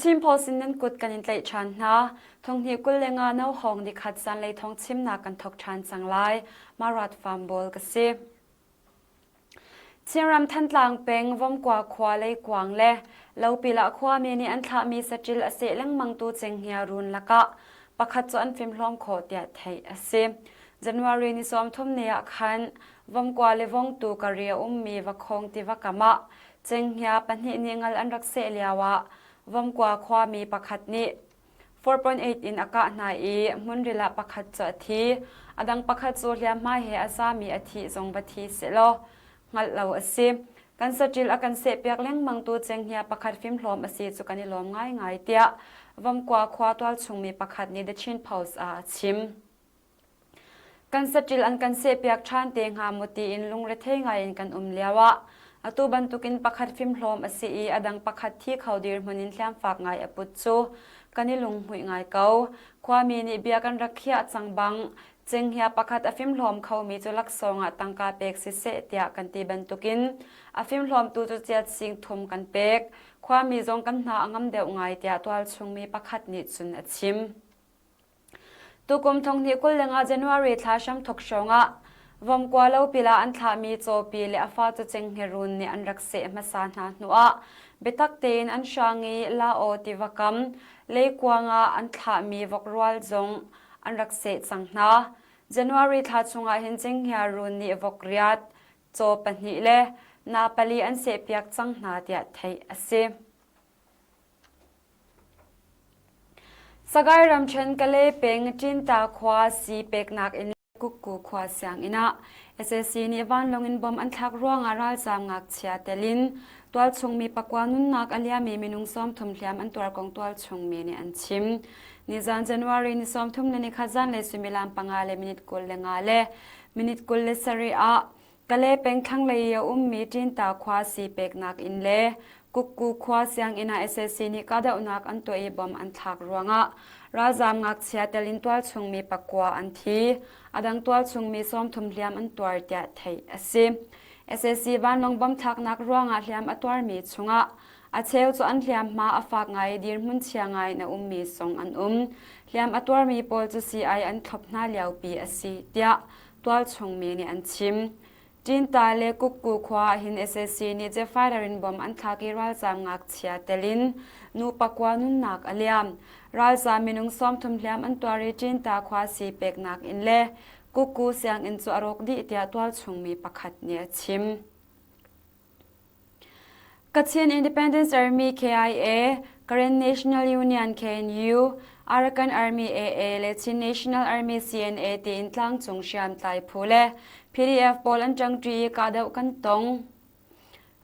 Chin Post in nan kut kan in tlaih ṭhan hna. Thonghnih 25 no hawng nikhat zanlei thawng chimnak kan thawk ṭhan cang lai. Marat Farm Bawl ka si. Chinram Thantlang peng Vomkua khua leikuang le Lopil ah khuami nih an thlahmi saṭil a seh lengmangtu cenghngia run lakah pakhat cu an fimhlawm khawh tiah theih a si. January ni 30 ni ah khan Vomkua le Vongtu kari a ummi Vakhong tiva kam ah cenghngia pahnih nih ngal an rak seh lioah Vomkua khuami pakhat nih 4.8 in a kah hna i hmunril ah pakhat cu a thi. A dang pakhat cu hliamhma he a zami a thih zong va thi sehlaw hngalh lo a si. Kan saṭil a kan sehpiak lengmangtu cenghngia pakhat fimhlawm a si cu kan i lawm ngaingai tiah Vomkua khua tualchungmi pakhat nih The Chin Post ah a chim. Kan saṭil an kan sehpiak ṭhan te hnga maw tiin lungrethei ngaiin kan um lioah atu bantukin pakhat fimhlawm a si i a dang pakhat thi kho dirhmun in hliamfak ngai a put cu kan i lunghmuih ngai ko. Khuami nih bia kan rak khiah cang bang cenghngia pakhat a fimhlawm khomi cu laksawng ah tangka pek siseh tiah kan ti bantukin a fimhlawmtu cu chiat sing thum kan pek. Khuami zong kan hna a ngam deuh ngai tiah tualchungmi pakhat nih cun a chim. Tukum thonghnih 25 January thla hramthawk hrawngah Vomkua lopil ah an thlahmi cawpi le a fa cu cenghngerun nih an rak seh hmasa hna hnuah biatak tein an hrang i Lao tiva kam leikuang ah an thlahmi vokrual zong an rak seh cang hna. January thla chungah hin cenghngerun nih vok riat, caw pahnih le na pali an sehpiak cang hna tiah theih a si. Sagaing ramṭhen Kalay peng Ṭinta khua sii peknak in Kukku khua sianginn ah sac nih vanlawng in bomb an thlak ruangah ralzaam ngakchia tel in tualchung mi pakua nunnak a liami minung 30 hliam an tuar kong tualchung mi nih an chim. Nizan January ni 31 zanlei suimilam panga le minute 25 le minute 27 ah Kalay peng thlanglei i a ummi Ṭinta khua sii peknak inn le Kukku khua sianginn ah sac nih kahdohnak an tuah i bomb an thlak ruangah ralzaam ngakchia tel in tualchung mi pakua an thi. A dang tualchung mi 30 hliam an tuar tiah theih a si. Sac vanlawng bomb thlaknak ruangah hliam a tuarmi chungah a cheu cu an hliamhma a fak ngai i dirhmun chia ngai in a ummi zong an um. Hliam a tuarmi pawl cu sii-ai an thlop hna liopi a si tiah tualchung mi nih an chim. Ṭinta le Kukku khua ah hin sac nih jet fighter in bomb an thlak i ralzaam ngakchia tel in nu pakua nunnak a liam. Ralzaam minung 30 hliam an tuar i Ṭinta khua sii peknak inn le Kukku sianginn cu a rawk dih tiah tualchung mi pakhat nih a chim. Kachin Independence Army KIA, Karen National Union KNU, Arakan Army AA le Chin National Army CNA tiin tlangcung hriamtlai phu le PDF pawl an ṭangṭi i kahdoh kan tong.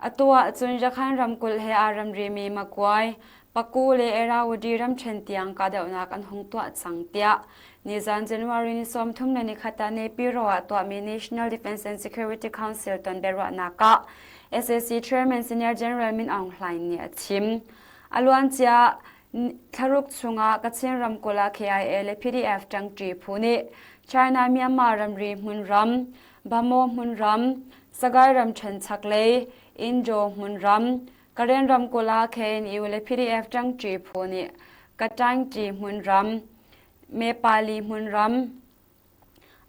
Atu ahcun Rakhan ramkulh he aa ramrimi Makuai, Paku le Irrawaddy ramṭhen tiang kahdohnak an hung tuah cang tiah nizan January ni 31 ah Naypyidaw ah tuahmi National Defense and Security Council ton biaruahnak ah sac Chairman Senior General Min Aung Hlaing nih a chim. A luancia thlaruk chungah Kachin ramkulh ah KIA le PDF ṭangṭi phu nih China Myanmar ramri hmunram, Bhamo hmunram, Sagaing ramṭhen chaklei, Indaw hmunram, Karen ramkulh ah KNU le PDF ṭangṭi phu nih Kataingṭi hmunram, Mepali hmunram,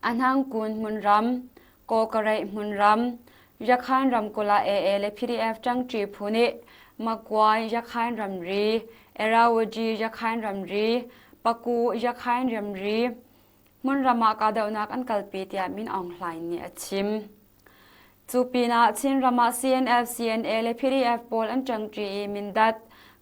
Ahnangkun hmunram, Kawkareih hmunram, Yakhan ramkulh ah AA le PDF ṭangṭi phu nih Makuai Yakhain ramri, Irrawaddy Yakhain ramri, Paku Yakhain ramri hmunram ah kahdohnak an kalpi tiah Min Aung Hlaing nih a chim. Cu pinah Chinram ah CNF, CNA le PDF pawl an ṭangṭi i Mindat,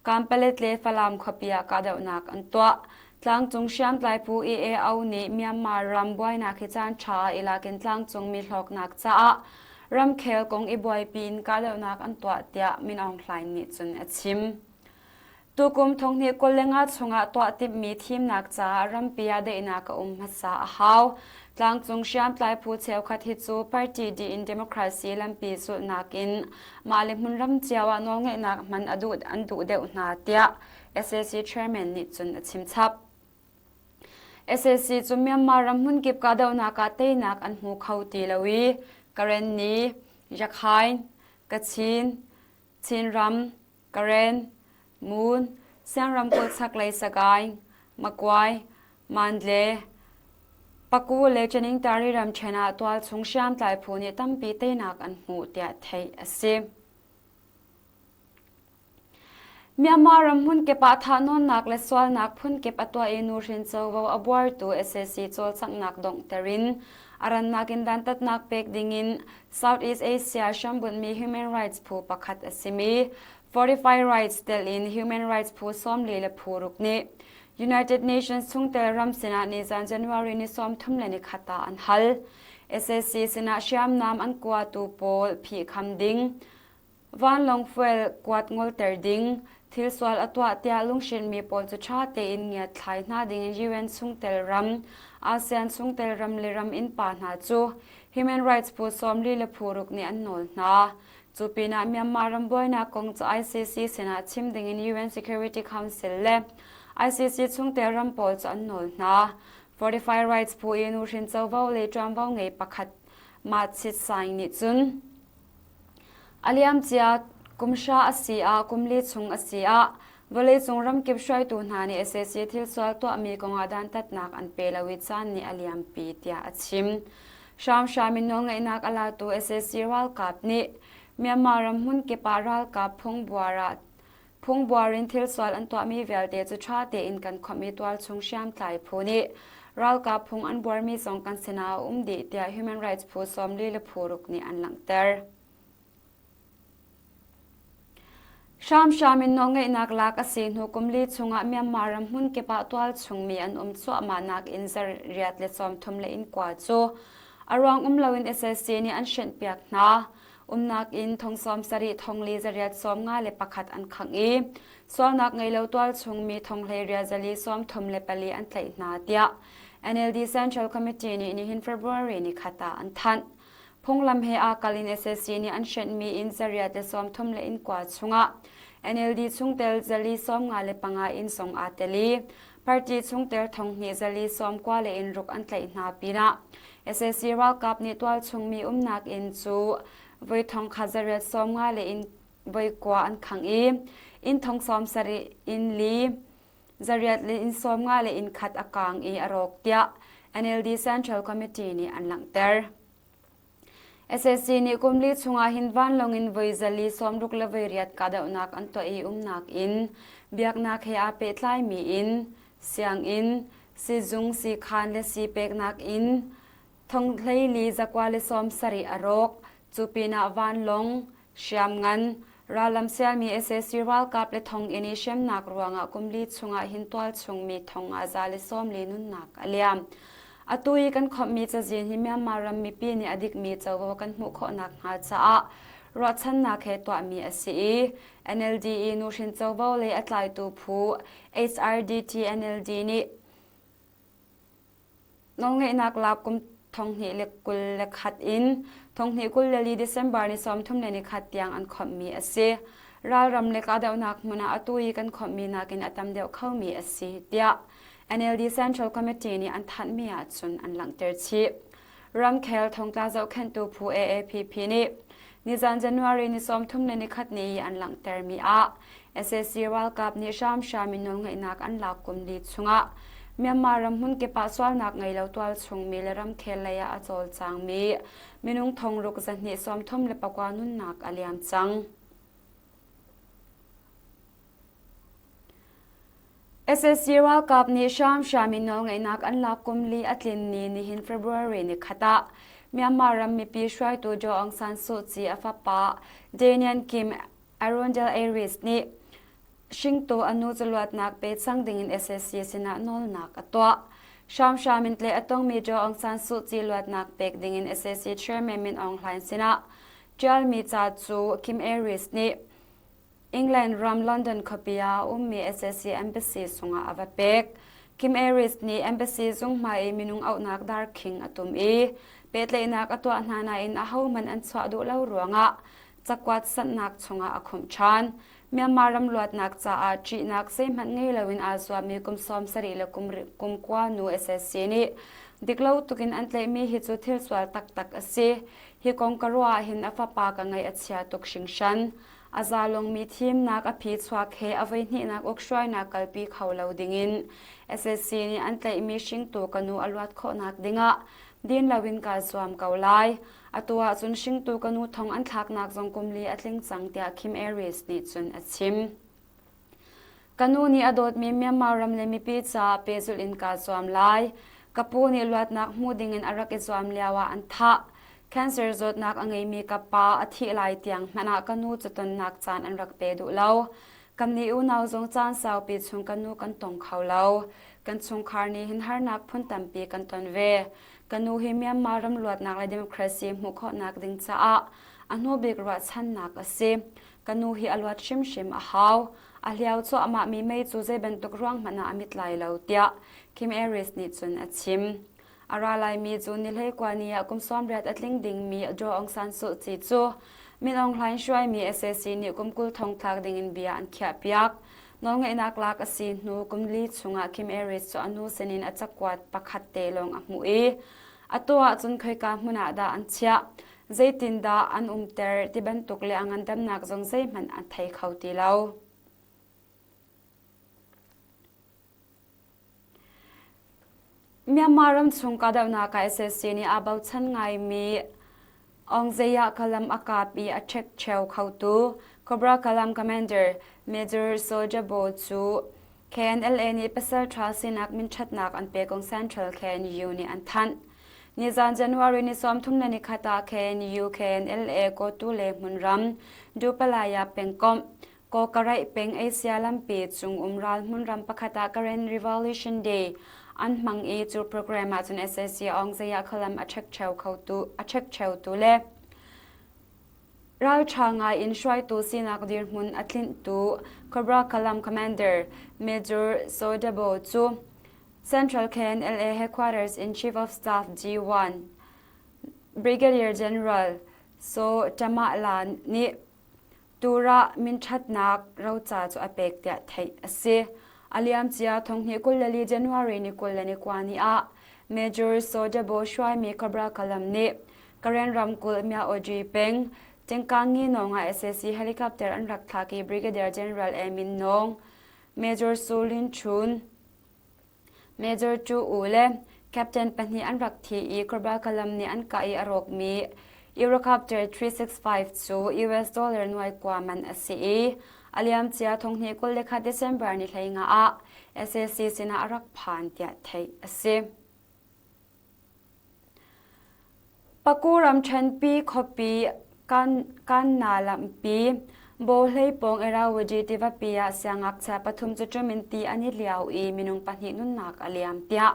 Kanpalet le Falam khuapi ah kahdohnak an tuah. Tlangcung hriamtlai phu EAO nih Myanmar ram buainak hi caanṭha ah i lak in tlangcungmi hlawknak caah ramkhel kong i buaipi in kahdohnak an tuah tiah Min Aung Hlaing nih cun a chim. Tukum thonghnih 25 chungah tuah timhmi thimnak caah rampi ah daihnak a um hmasa a hau. Tlangcung hriamtlai phu cheukhat hi cu party dih in democracy lampi zulhnak in mah le hmunram cio ah nawlngeihnak hman a duh an duh deuh hna tiah sac chairman nih cun a chim chap. Sac cu Myanmar ram hmunkip kahdohnak ah teinak an hmu kho ti lo i Karenni, Rakhine, Kachin, Chinram, Karen, Moon, Siang ramkulh chaklei Sagaing, Makuai, Mandle, Paku le Chaningtari ramṭhen ah tualchung hriamtlai phu nih tampi teinak an hmuh tiah theih a si. Myanmar ram hmunkip ah thahnawnnak le sualnak phunkip a tuah i nuhrin covo a buartu sac cawlcanghnak donghter in a rannak in dantatnak pek dingin Southeast Asia hrambunhmi human rights phu pakhat a simi Fortify Rights telh in human rights phu 40 le phu ruk nih United Nations chungtel ram sinah nizan January ni 31 ah an hal. Sac sinah hriamnam an kuatu pawl phihkham ding, Vanlawng fuel kuat ngolter ding, thil sual a tuah tiah lunghrinhmi pawl cu ṭha tein ngiatthlai hna dingin UN chungtel ram, ASEAN chungtel ram le ram innpa hna cu human rights phu 40 le phu ruk nih an nawl hna. Cu pinah Myanmar ram buainak kong cu ICC sinah chim dingin UN Security Council le ICC chungtel ram pawl cu an nawl hna. Fortify Rights phu i nuhrin covo le ṭuanvo ngei pakhat Mah Chit Saing nih cun A liamcia kum hra a si ah kum li chung a si ah vawleicung ramkip hruaitu hna nih sac thilsual tuahmi kongah dantatnak an pe lo i caan nih a liampi tiah a chim. Hramhram in nawlngeihnak a latu sac ralkap nih Myanmar ram hmunkip ah ralkap phungbuar ah phungbuar in thilsual an tuahmi vialte cu ṭha tein kan khawmh i tualchung hriamtlai phu nih ralkap phung an buarmi zong kan sinah a um dih tiah human rights phu 40 le phu ruk nih an langhter. Hramhram in nawlngeihnak lak a si hnu kum li chungah Myanmar ram hmunkip ah tualchungmi an um cuahmahnak in zarriat le 30 le inn kua cu a ruang um loin sac nih an hrenhpiak hna. Umnak inn thong 70 thong li zariat 51 an khangh i sualnak ngei lo tualchung mi thong hleiriat zali 34 an tlaih hna tiah NLD Central Committee nih nihin February ni khat ah an thanh. Phunglam he aa kal in sac nih an hrenhmi inn zariat le 30 le inn kua chungah NLD chungtel zali 55 inn zong aa tel i party chungtel thong hnih zali 90 le inn ruk an tlaih hna pinah Sac ralkap nih tualchung mi umnak inn cu voi thong khat zariat 50 le inn voi kua an khangh i inn thong 70 inn li zariat le inn 50 le inn khat a kaang i a rawk tiah NLD Central Committee nih an langhter. Sac nih kum li chungah hin vanlawng in voi zali 60 le voi riat kahdohnak an tuah i umnak inn, biaknak he aa pehtlaimi inn, sianginn, sizung siikhaan le sii peknak inn, thong hleili zakua le 70 a rawk. Cu pinah vanlawng, hriamngan, rallam sialmi sac ralkap le thonginn i hremnak ruangah kum li chungah hin tualchung mi thong ah za le 40 nunnak a liam. Atu i kan khawmhmi cazin hi Myanmar ram mipi nih a dikmi covo kan hmuh khawh nakhnga caah ruahchannak he tuahmi a si i NLD i nuhrin covo lei a tlaitu phu HRDT NLD nih nawlngeihnak lak kum 2021 in 2024 December ni 31 tiang an khawmhmi a si. Ralram le kahdohnak hmun ah atu i kan khawmhmi nakin a tam deuh khomi a si, tiah NLD Central Committee nih an thanhmi ahcun an langhter chih. Ramkhel thongtla zohkhenhtu phu AAPP nih nizan January ni 31 ni i an langhtermi ah sac ralkap nih hramhram in nawlngeihnak an lak kum li chungah Myanmar ram hmunkip ah sualnak ngei lo tualchungmi le ramkhel lei ah a cawlcangmi minung thongruk zahnih 34 nunnak a liam cang. Sac ralkap nih hramhram in nawlngeihnak an lak kum li a tlin ni nihin February ni khat ah Myanmar ram mipi hruaitu Daw Aung San Suu Kyi a fapa Daniel Kim Arundel Aris nih hringtu a nu cu luatnak pe cang dingin sac sinah nawlnak a tuah. Hramhram in tleh a tongmi Daw Aung San Suu Kyi luatnak pek dingin sac chairman Min Aung Hlaing sinah ṭialmi ca cu Kim Aris nih England ram London khuapi ah a ummi sac embassy sungah a va pek. Kim Aris nih embassy zung hmai i minung auhnak darkhing a tum i pehtlaihnak a tuah hna nain ahohmanh an chuah duh lo ruangah cakuat sanhnak chungah a khumh ṭhan. Myanmar ram luatnak caah ṭihnak zeihmanh ngei loin aa zuammi kum 70 le kum kua nu sac nih diklo tukin an tlaihmi hi cu thil sual taktak a si. Hi kong ka ruah ahhin a fapa ka ngaih a chia tuk hringhran. A zalongmi thimnak a phi chuak he a voihnihnak ukhruainak kalpi kho lo dingin SSC nih an tlaihmi hringtu ka nu a luat khawhnak dingah din loin kaa zuam ko lai. Atu ahcun hringtu ka nu thong an thlaknak zong kum li a tling cang tiah Kim Aris nih cun a chim. Ka nu nih a dawtmi Myanmar ram le mipi caah pehzulh in kaa zuam lai. Ka pu nih luatnak hmu dingin a rak i zuam lioah an thah. Cancer zawtnak a ngeimi ka pa a thih lai tiang hmanh ah ka nu cu tonnak caan an rak pe duh lo. Kannih unau zong caan saupi chung ka nu kan tong kho lo. Kan chungkhar nih hin harnak phun tampi kan ton ve. Ka nu hi Myanmar ram luatnak le democracy hmuh khawhnak ding caah a hnu bik ruahchannak a si. Ka nu hi a luat hrimhrim a hau. A hliau cuahmahmi mei cu zei bantuk ruang hmanh ah a mit lai lo tiah Kim Aris nih cun a chim. A ra laimi cu ni hleikua ni ah kum 80 a tling dingmi Daw Aung San Suu Kyi cu Min Aung Hlaing hruaimi sac nih kum 20 thong thlak dingin bia an khiahpiak. Nawlngeihnak lak a si hnu kum li chungah Kim Aris cu a nu sinin a cakuat pakhat te lawng a hmuh i atu ahcun khoika hmun ah dah an chiah, zeitindah an umter ti bantuk le a ngandamnak zong zeihmanh an thei kho ti lo. Myanmar ramchung kahdohnak ah sac nih aa bochan ngaimi Aung Zeya Kalam a kap i a ṭhekcheu khotu Cobra Kalam Commander Major Soldier Bo cu KNLA nih pasal ṭha sinak minṭhatnak an pek kong Central KNU nih an thanh. Nizan January ni 31 ah KNU KNLA Kotu le hmunram Dupalaya pengkomh Kawkaraih peng Asia lampi cung um ral hmunram pakhat ah Karen Revolution Day an hmang i cu program ah cun sac Aung Zaya khalam a ṭhekcheu khotu a ṭhekcheutu le ralṭha ngai in hruaitu sinak dirhmun a tlinhtu Cobra Kalam Commander Major Sodabo cu Central KNLA Headquarters in Chief of Staff G1 Brigadier General So Tamah La nih Turah minṭhatnak roca cu a pek tiah theih a si. A liamcia thonghnih 24 January ni 29 ni ah Major Sodabo hruaimi Cobra Kalam nih Karen ramkulh Myaoji peng Tingkangi nawng ah sac helicopter an rak thlak i Brigadier General Emin Nawng, Major Su Lin Chun, Major Chu U le Captain pahnih an rak thi i Cobra Kalam nih an kah i a rawkmi Eurocopter 365 cu US dollar nuai kua man a si i a liamcia thonghnih 21 December ni 15 ah sac sinah a rak phan tiah theih a si. Paku ramṭhenpi khuapi Kanna lampi Bawhlei pawng Irrawaddy tivapi ah siangngakchia pathum cu ṭum in ti an i lio i minung pahnih nunnak a liam tiah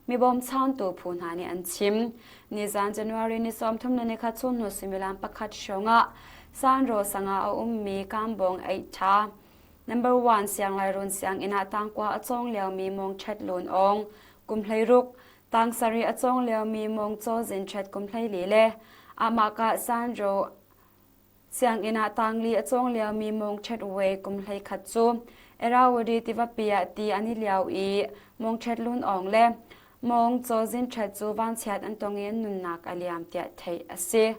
mi bawmchantu phu hna nih an chim. Nizan January ni 34 chun hnu suimilam pakhat hrawng ah Sanro sang ah a ummi Kambawng Eiṭha Number 1 Sianglairuun sianginn ah tangkua a cawng liomi Mawng Ṭhet Lun Aung kum 16 Tang sarih a cawng liomi Mawng Caw Zin Ṭhet kum 14 le amah ka Sanro sianginn ah tangli a cawng liomi Mawng Ṭhet Wei kum 11 cu Irrawaddy tivapi ah ti an i lio i Mawng Ṭhet Lun Aung le Mawng Caw Zin Ṭhet cu vanchiat an tong i an nunnak a liam tiah theih a si.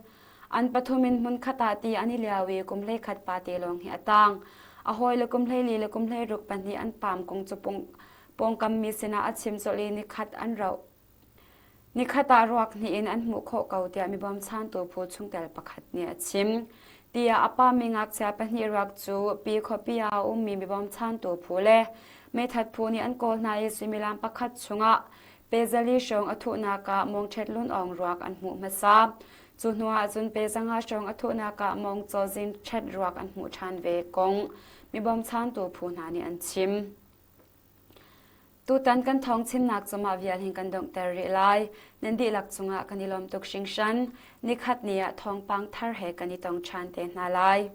An pathum in hmunkhat ah ti an i lio i kum 11 pa te lawng hi a tang. A hawile kum 14 le kum 16 pahnih an paam kong cu pawngkam mi sinah a chim colh i nikhat an rauh. Nikhat ah ruak hnih in an hmuh khawh ko tiah mi bawmchantu phu chungtel pakhat nih a chim. Tiah a pami ngakchia pahnih ruak cu pi khuapi ah a ummi mi bawmchantu phu le meithat phu nih an kawl hna i suimilam pakhat chungah pezali hrawng a thuhnak ah mawngṭhet lun awng ruak an hmuh hmasa. Cu hnu ah cun pe zanga hrawng a thuhnak ah mawng cawzin ṭhet ruak an hmuh ṭhan ve kong mi bawmchantu phu hna nih an chim. Tutan kan thawng chimnak cu mah vial hin kan donghter rih lai. Nan dihlak cungah kan i lawm tuk hringhran. Nikhat ni ah thawngpang thar he kan i tong ṭhan te hna lai.